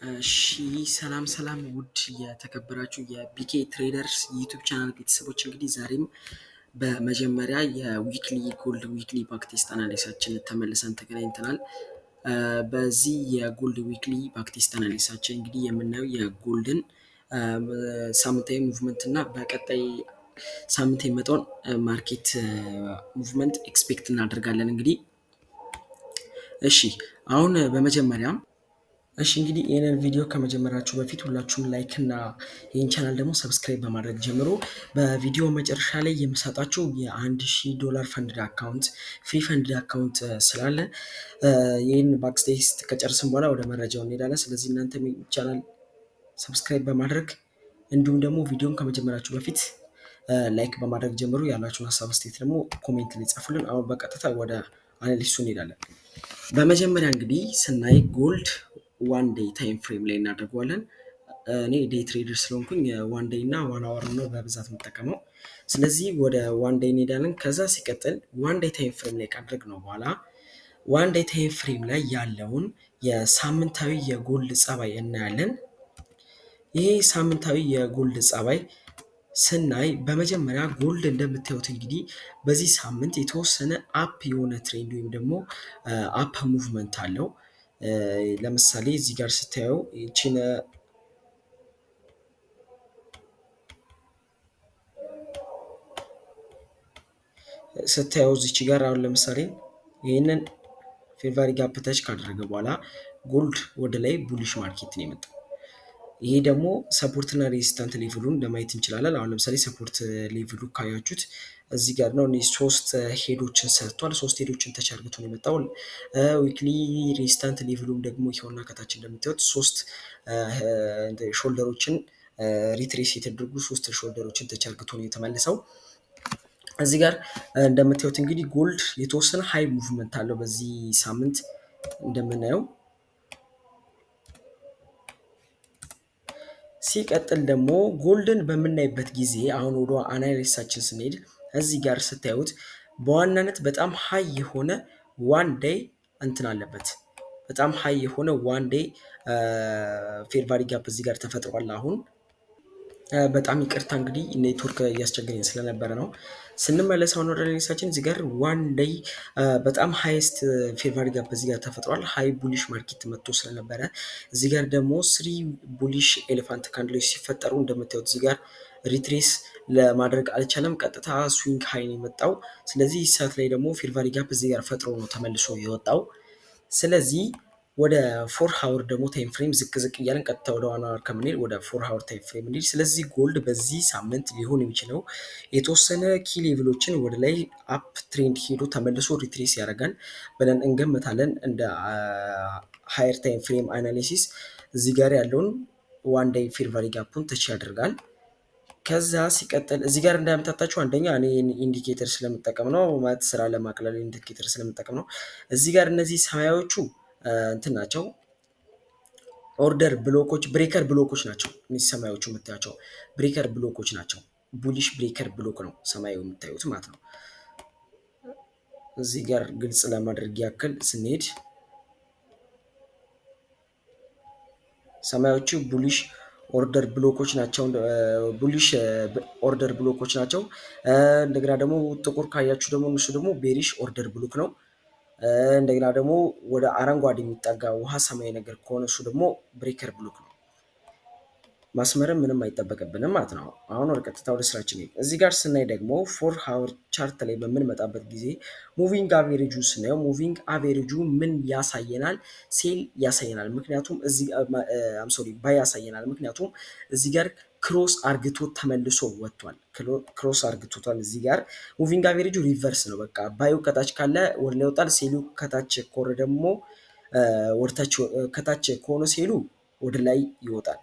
እሺ ሰላም ሰላም ውድ የተከበራችሁ የቢኬ Traders YouTube channel ቤተሰቦች፣ እንግዲህ ዛሬም በመጀመሪያ የ weekly gold weekly backtest analysis ኣችን ተመልሰን ተገናኝተናል። በዚህ የ gold weekly backtest analysis ኣችን እንግዲህ የምናየው የ gold ን ሳምንታዊ movement እና በቀጣይ ሳምንት የሚመጣውን market movement expect እናደርጋለን። እንግዲህ እሺ አሁን በመጀመሪያ እሺ እንግዲህ ይህንን ቪዲዮ ከመጀመራችሁ በፊት ሁላችሁም like እና ይህን ቻናል ደግሞ subscribe በማድረግ ጀምሮ በቪዲዮ መጨረሻ ላይ የምሰጣችሁ የ1000 ዶላር funded account፣ free funded account ስላለ ይህን backtest ከጨርስን በኋላ ወደ መረጃው እንሄዳለን። ስለዚህ እናንተ channel subscribe በማድረግ እንዲሁም ደግሞ ቪዲዮን ከመጀመራችሁ በፊት like በማድረግ ጀምሩ። ያላችሁን ሀሳብ አስተያየት ደግሞ comment ላይ ጻፉልን። አሁን በቀጥታ ወደ analysis ኡ እንሄዳለን። በመጀመሪያ እንግዲህ ስናይ gold one day time frame ላይ እናደርገዋለን። እኔ day trader ስለሆንኩኝ one day እና 1 hour ነው በብዛት የምጠቀመው። ስለዚህ ወደ one day እንሄዳለን። ከዛ ሲቀጥል one day time frame ላይ ካደረግነው በኋላ one day time frame ላይ ያለውን የሳምንታዊ የ gold ጸባይ እናያለን። ይሄ ሳምንታዊ የ gold ጸባይ ስናይ በመጀመሪያ gold እንደምታዩት እንግዲህ በዚህ ሳምንት የተወሰነ up የሆነ trend ወይም ደግሞ up movement አለው። ለምሳሌ እዚህ ጋር ስታየው ይቺን ስታየው እዚች ጋር አሁን ለምሳሌ ይህንን fair value gap touch ካደረገ በኋላ gold ወደ ላይ bullish market ነው የመጣው። ይሄ ደግሞ support እና resistance level ኡን ለማየት እንችላለን። አሁን ለምሳሌ support level ኡ ካያችሁት እዚህ ጋር ነው። እነዚህ ሶስት head ኦችን ሰርቷል። ሶስት head ኦችን touch አርግቶ ነው የመጣው። Weekly resistance level ኡም ደግሞ ይኸውና ከታች እንደምታዩት ሶስት shoulder ኦችን retrace የተደረጉ ሶስት shoulder ኦችን touch አርግቶ ነው የተመለሰው። እዚህ ጋር እንደምታዩት እንግዲህ gold የተወሰነ high movement አለው በዚህ ሳምንት እንደምናየው። ሲቀጥል ደግሞ gold ን በምናይበት ጊዜ አሁን ወደ analysis ኣችን ስንሄድ እዚህ ጋር ስታዩት በዋናነት በጣም high የሆነ one day እንትን አለበት። በጣም high የሆነ one day fair value gap እዚህ ጋር ተፈጥሯል። አሁን በጣም ይቅርታ፣ እንግዲህ ኔትወርክ እያስቸገረኝ ስለነበረ ነው። ስንመለስ አሁን ወደ analysis ኣችን እዚህ ጋር one day በጣም highest fair value gap እዚህ ጋር ተፈጥሯል። High bullish market መጥቶ ስለነበረ እዚህ ጋር ደግሞ three bullish elephant candle ኦች ሲፈጠሩ እንደምታዩት እዚህ ጋር retrace ለማድረግ አልቻለም። ቀጥታ swing high ነው የመጣው። ስለዚህ ሰዓት ላይ ደግሞ fair value gap እዚህ ጋር ፈጥሮ ነው ተመልሶ የወጣው። ስለዚህ ወደ 4 hour ደግሞ time frame ዝቅ ዝቅ እያለን ቀጥታ ወደ 1 hour ከምንሄድ ወደ 4 hour time frame እንሂድ። ስለዚህ gold በዚህ ሳምንት ሊሆን የሚችለው የተወሰነ key level ኦችን ወደ ላይ up trend ሄዶ ተመልሶ retrace ያደርጋል ብለን እንገምታለን። እንደ higher time frame analysis እዚህ ጋር ያለውን one day fair value gap ኡን touch ያደርጋል። ከዛ ሲቀጥል እዚህ ጋር እንዳያምታታችሁ፣ አንደኛ እኔ indicator ስለምጠቀም ነው፣ ማለት ስራ ለማቅለል indicator ስለምጠቀም ነው። እዚህ ጋር እነዚህ ሰማያዎቹ እንትን ናቸው፣ order block ኦች፣ breaker block ኦች ናቸው። እነዚህ ሰማያዎቹ የምታያቸው breaker block ኦች ናቸው። Bullish breaker block ነው ሰማያዊ የምታዩት ማለት ነው። እዚህ ጋር ግልጽ ለማድረግ ያክል ስንሄድ ሰማያዎቹ bullish order block ኦች ናቸው። Bullish order block ኦች ናቸው። እንደገና ደግሞ ጥቁር ካያችሁ ደግሞ እነሱ ደግሞ bearish order block ነው። እንደገና ደግሞ ወደ አረንጓዴ የሚጠጋ ውሃ ሰማያዊ ነገር ከሆነ እሱ ደግሞ breaker block ነው። ማስመርም ምንም አይጠበቅብንም ማለት ነው። አሁን ወደ ቀጥታ ወደ ስራችን። እዚህ ጋር ስናይ ደግሞ 4 hour chart ላይ በምንመጣበት ጊዜ moving average ኡ ስናየው moving average ኡ ምን ያሳየናል? Sell ያሳየናል። ምክንያቱም እዚህ፣ I'm sorry፣ buy ያሳየናል። ምክንያቱም እዚህ ጋር cross አርግቶ ተመልሶ ወጥቷል። Cross አርግቶታል። እዚህ ጋር moving average ኡ reverse ነው። በቃ buy ኡ ከታች ካለ ወደ ላይ ይወጣል። Sell ኡ ከታች ከሆነ ደግሞ ወደታች፣ ከታች ከሆነ sell ኡ ወደ ላይ ይወጣል።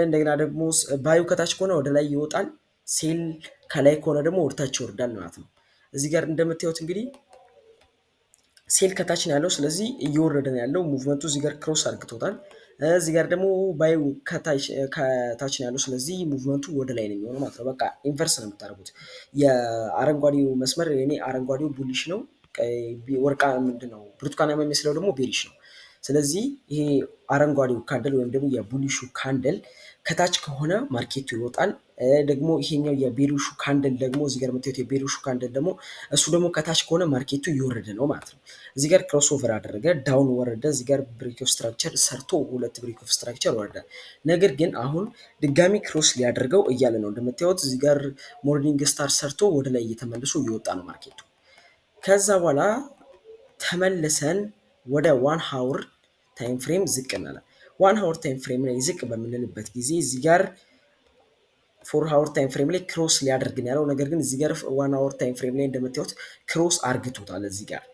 እንደገና ደግሞ buy ኡ ከታች ከሆነ ወደ ላይ ይወጣል። Sell ከላይ ከሆነ ደግሞ ወደታች ይወርዳል ማለት ነው። እዚህ ጋር እንደምታዩት እንግዲህ sell ከታች ነው ያለው። ስለዚህ እየወረደ ነው ያለው movement ኡ እዚህ ጋር cross አርግቶታል። እዚህ ጋር ደግሞ buy ኡ ከታች ነው ያለው። ስለዚህ movement ኡ ወደ ላይ ነው የሚሆነው ማለት ነው። በቃ inverse ነው የምታደርጉት። የአረንጓዴው መስመር የኔ አረንጓዴው bullish ነው። ወርቃ ምንድን ነው ብርቱካናማ የሚመስለው ደግሞ bearish ነው። ስለዚህ ይሄ አረንጓዴው candle ወይም ደግሞ የ bullish ኡ candle ከታች ከሆነ market ኡ ይወጣል። ደግሞ ይሄኛው የ bearish ኡ candle ደግሞ እዚህ ጋር የምታዩት የ bearish ኡ candle ደግሞ እሱ ደግሞ ከታች ከሆነ market ኡ እየወረደ ነው ማለት ነው። እዚህ ጋር cross over አደረገ፣ down ወረደ። እዚህ ጋር break of structure ሰርቶ ሁለት break of structure ወረደ። ነገር ግን አሁን ድጋሚ cross ሊያደርገው እያለ ነው። እንደምታዩት እዚህ ጋር morning star ሰርቶ ወደ ላይ እየተመልሶ እየወጣ ነው market ኡ። ከዛ በኋላ ተመልሰን ወደ 1 hour time frame ዝቅ እንላለን። 1 hour time frame ላይ ዝቅ በምንልበት ጊዜ እዚህ ጋር 4 hour time frame ላይ cross ሊያደርግ ነው ያለው። ነገር ግን እዚህ ጋር 1 hour time frame ላይ እንደምታዩት cross አርግቶታል። እዚህ ጋር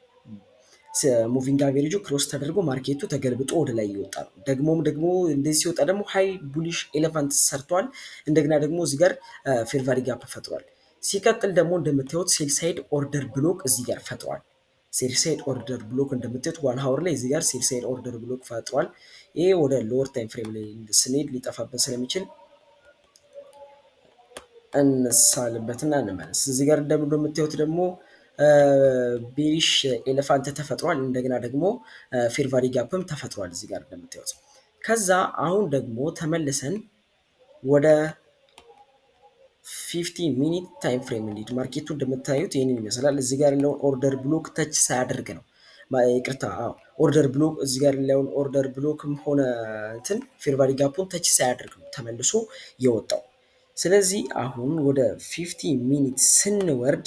moving average ኡ cross ተደርጎ market ኡ ተገልብጦ ወደ ላይ እየወጣ ነው። ደግሞም ደግሞ እንደዚህ ሲወጣ ደግሞ high bullish elephant ሰርቷል። እንደገና ደግሞ እዚህ ጋር fair value gap ፈጥሯል። ሲቀጥል ደግሞ እንደምታዩት sell side order block እዚህ ጋር ፈጥሯል። Sell side order block እንደምታዩት 1 hour ላይ እዚህ ጋር sell side order block ፈጥሯል። ይሄ ወደ lower time frame ላይ ስንሄድ ሊጠፋብን ስለሚችል እንሳልበትና እንመለስ። እዚህ ጋር እንደምታዩት ደግሞ bearish elephant ተፈጥሯል። እንደገና ደግሞ fair value gap ም ተፈጥሯል እዚህ ጋር እንደምታዩት። ከዛ አሁን ደግሞ ተመልሰን ወደ 15 minute time frame እንሂድ። Market ኡ እንደምታዩት ይህንን ይመስላል። እዚህ ጋር ያለውን order block touch ሳያደርግ ነው፣ ይቅርታ፣ order block እዚህ ጋር ያለውን order block ም ሆነ እንትን fair value gap ኡን touch ሳያደርግ ነው ተመልሶ የወጣው። ስለዚህ አሁን ወደ 15 minute ስንወርድ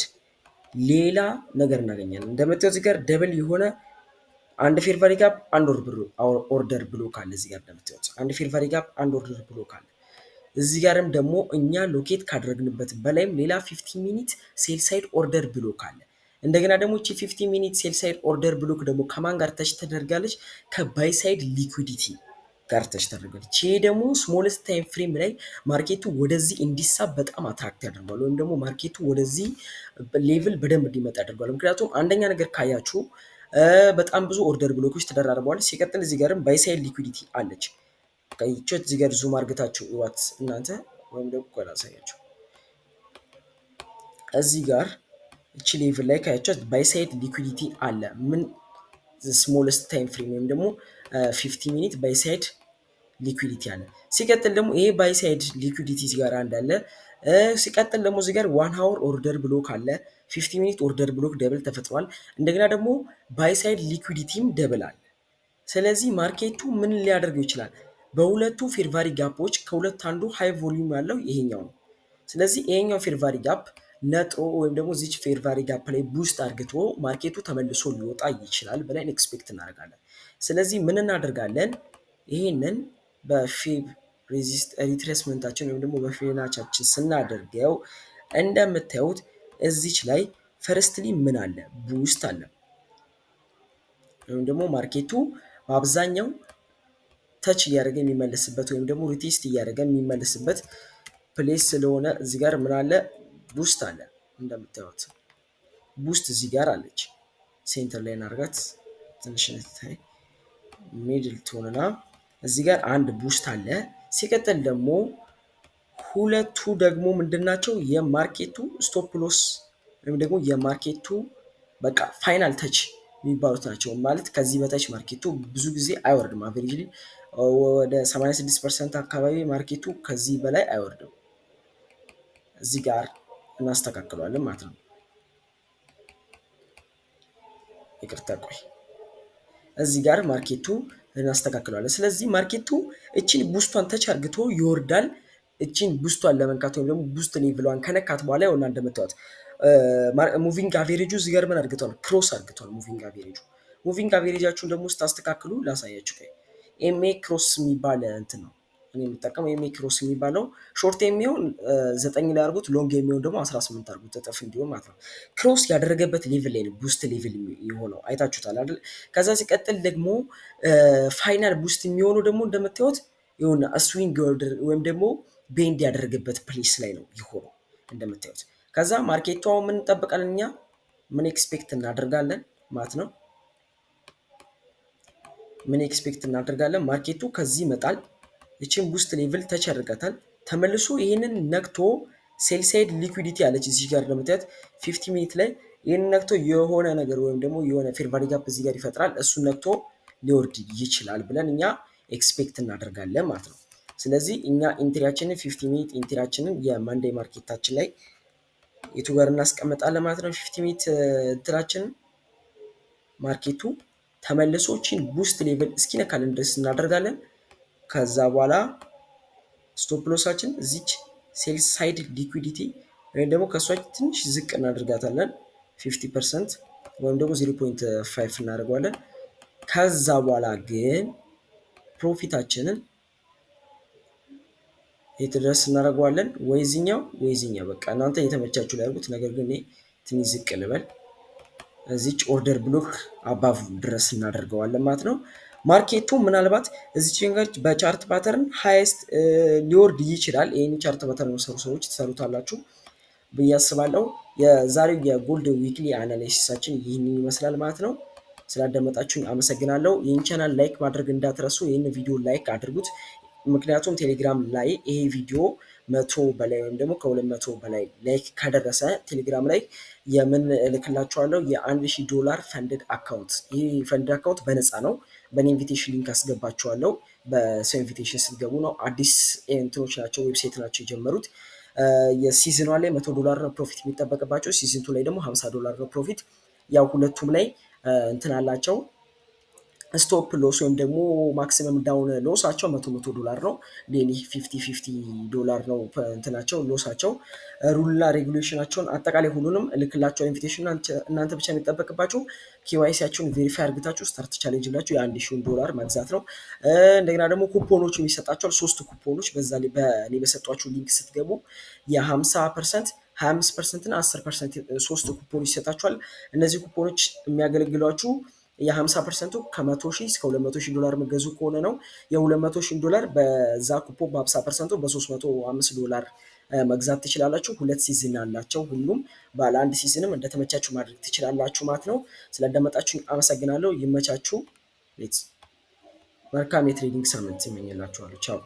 ሌላ ነገር እናገኛለን። እንደምታዩት እዚህ ጋር double የሆነ አንድ fair value gap፣ አንድ order block አለ። እዚህ ጋር እንደምታዩት አንድ fair value gap፣ አንድ order block አለ። እዚህ ጋርም ደግሞ እኛ locate ካደረግንበት በላይም ሌላ 15 minute sell side order block አለ። እንደገና ደግሞ እቺ 15 minute sell side order block ደግሞ ከማን ጋር touch ተደርጋለች? ከ buy side liquidity ጋር touch ተደርጋለች። ይሄ ደግሞ smallest time frame ላይ market ኡ ወደዚህ እንዲሳብ በጣም attract ያደርገዋል፣ ወይም ደግሞ market ኡ ወደዚህ level በደንብ እንዲመጣ ያደርገዋል። ምክንያቱም አንደኛ ነገር ካያችሁ በጣም ብዙ order block ኦች ተደራርበዋል። ሲቀጥል እዚህ ጋርም buy side liquidity አለች። ቀይቾት እዚህ ጋር zoom አርግታችሁ እዋት እናንተ፣ ወይም ደግሞ ቆይ ላሳያችሁ። እዚህ ጋር እቺ level ላይ ካያችኋት buy side liquidity አለ። ምን smallest time frame ወይም ደግሞ 15 minute buy side liquidity አለ። ሲቀጥል ደግሞ ይሄ buy side liquidity እዚህ ጋር እንዳለ፣ ሲቀጥል ደግሞ እዚህ ጋር 1 hour order block አለ። 15 minute order block double ተፈጥሯል። እንደገና ደግሞ buy side liquidity ም double አለ። ስለዚህ market ኡ ምን ሊያደርገው ይችላል? በሁለቱ fair value gap ኦች ከሁለት አንዱ high volume ያለው ይሄኛው ነው። ስለዚህ ይሄኛው fair value gap ነጥሮ ወይም ደግሞ እዚች fair value gap ላይ boost አርግቶ market ኡ ተመልሶ ሊወጣ ይችላል ብለን expect እናደርጋለን። ስለዚህ ምን እናደርጋለን? ይሄንን በ Fib resist retracement ኣችን ወይም ደግሞ በ Fibonacci ኣችን ስናደርገው እንደምታዩት እዚች ላይ firstly ምን አለ? Boost አለ። ወይም ደግሞ market ኡ በአብዛኛው touch እያደረገ የሚመለስበት ወይም ደግሞ retest እያደረገ የሚመለስበት place ስለሆነ እዚህ ጋር ምን አለ? Boost አለ። እንደምታዩት boost እዚህ ጋር አለች። Center ላይ እናርጋት ትንሽ ታይ middle ትሆንና እዚህ ጋር አንድ boost አለ። ሲቀጥል ደግሞ ሁለቱ ደግሞ ምንድናቸው? የ market ኡ stop loss ወይም ደግሞ የ market ኡ በቃ final touch የሚባሉት ናቸው። ማለት ከዚህ በታች market ኡ ብዙ ጊዜ አይወርድም። Average ወደ 86% አካባቢ market ኡ ከዚህ በላይ አይወርድም። እዚህ ጋር እናስተካክለዋለን ማለት ነው። ይቅርታ ቆይ፣ እዚህ ጋር market ኡ እናስተካክለዋለን። ስለዚህ market ኡ እቺን boost ኧን touch አርግቶ ይወርዳል። እቺን boost ኧን ለመንካት ወይም ደግሞ boost level ኧን ከነካት በኋላ ይኸውና እንደምታዩት moving average ኡ እዚህ ጋር ምን አርግቷል? Cross አርግቷል። Moving average ኣችሁን ደግሞ ስታስተካክሉ ላሳያችሁ። ቆይ፣ MA cross የሚባል እንትን ነው እኔ የምጠቀመው። MA cross የሚባለው short የሚሆን 9 ላይ አድርጉት፣ long የሚሆን ደግሞ 18 አድርጉት፣ እጥፍ እንዲሆን ማለት ነው። Cross ያደረገበት level ላይ ነው boost level የሆነው፣ አይታችሁታል አይደል? ከዛ ሲቀጥል ደግሞ final boost የሚሆነው ደግሞ እንደምታዩት የሆነ swing ወይም ደግሞ bend ያደረገበት place ላይ ነው የሆነው እንደምታዩት። ከዛ market ኡ አሁን ምን እንጠብቃለን እኛ? ምን expect እናደርጋለን ማለት ነው? ምን expect እናደርጋለን? Market ኡ ከዚህ ይመጣል። ይችን boost level touch ያደርጋታል። ተመልሶ ይህንን ነክቶ sell side liquidity አለች እዚህ ጋር እንደምታዩት 15 minute ላይ፣ ይህንን ነክቶ የሆነ ነገር ወይም ደግሞ የሆነ fair value gap እዚህ ጋር ይፈጥራል። እሱን ነክቶ ሊወርድ ይችላል ብለን እኛ expect እናደርጋለን ማለት ነው። ስለዚህ እኛ entry ያችንን 50 minute entry ያችንን የ Monday market ኣችን ላይ የቱ ጋር እናስቀምጣለን ማለት ነው። 50 minute እንትናችንን market ኡ ተመልሶ ቺን boost level እስኪነካልን ድረስ እናደርጋለን። ከዛ በኋላ stop loss ኣችን እዚች sell side liquidity ወይም ደግሞ ከእሷ ትንሽ ዝቅ እናደርጋታለን፣ 50% ወይም ደግሞ 0.5 እናደርገዋለን። ከዛ በኋላ ግን profit ኣችንን የት ድረስ እናደርገዋለን? ወይ እዚህኛው ወይ እዚህኛው፣ በቃ እናንተ የተመቻችሁ ላይ አድርጉት። ነገር ግን እኔ ትንሽ ዝቅ ልበል፣ እዚች order block above ድረስ እናደርገዋለን ማለት ነው። Market ኡ ምናልባት እዚች ጋር በ chart pattern highest ሊወርድ ይችላል። ይህን chart pattern የሰሩ ሰዎች ትሰሩታላችሁ ብዬ አስባለሁ። የዛሬው የ gold weekly analysis ኣችን ይህንን ይመስላል ማለት ነው። ስላዳመጣችሁኝ አመሰግናለሁ። ይህን channel like ማድረግ እንዳትረሱ። ይህን ቪዲዮ like አድርጉት። ምክንያቱም ቴሌግራም ላይ ይሄ ቪዲዮ 100 በላይ ወይም ደግሞ ከ200 በላይ like ከደረሰ ቴሌግራም ላይ የምን እልክላችኋለሁ የ1000 ዶላር funded account። ይህ funded account በነፃ ነው። በእኔ invitation link አስገባችኋለሁ። በሰው invitation ስትገቡ ነው። አዲስ እንትኖች ናቸው፣ website ናቸው የጀመሩት። የ season 1 ላይ 100 ዶላር ነው profit የሚጠበቅባቸው። Season 2 ላይ ደግሞ 50 ዶላር ነው profit። ያው ሁለቱም ላይ እንትን አላቸው፣ stop loss ወይም ደግሞ maximum down loss ኣቸው 100 100 ዶላር ነው። Daily 50 50 ዶላር ነው እንትናቸው loss ኣቸው። Rule ና regulation ኣቸውን አጠቃላይ ሁሉንም እልክላቸው invitation። እናንተ ብቻ የሚጠበቅባችሁ KYC ያችሁን verify አርግታችሁ start challenge ብላችሁ የ1000ን ዶላር መግዛት ነው። እንደገና ደግሞ ኩፖኖች የሚሰጣቸዋል። ሶስት ኩፖኖች በዛ በእኔ በሰጧችሁ link ስትገቡ የ50%፣ 25% እና 10% ሶስት ኩፖኖች ይሰጣችኋል። እነዚህ ኩፖኖች የሚያገለግሏችሁ የ50 percent ኡ ከ100,000 እስከ 200,000 ዶላር የምገዙ ከሆነ ነው። የ200,000 ዶላር በዛ ኩፖን በ50 percent ኡ በ305 ዶላር መግዛት ትችላላችሁ። ሁለት season አላቸው ሁሉም፣ ባለ አንድ season ም እንደተመቻችሁ ማድረግ ትችላላችሁ ማለት ነው። ስላዳመጣችሁ አመሰግናለሁ። ይመቻችሁ። መልካም የ trading ሳምንት እመኝላችኋለሁ። ቻው።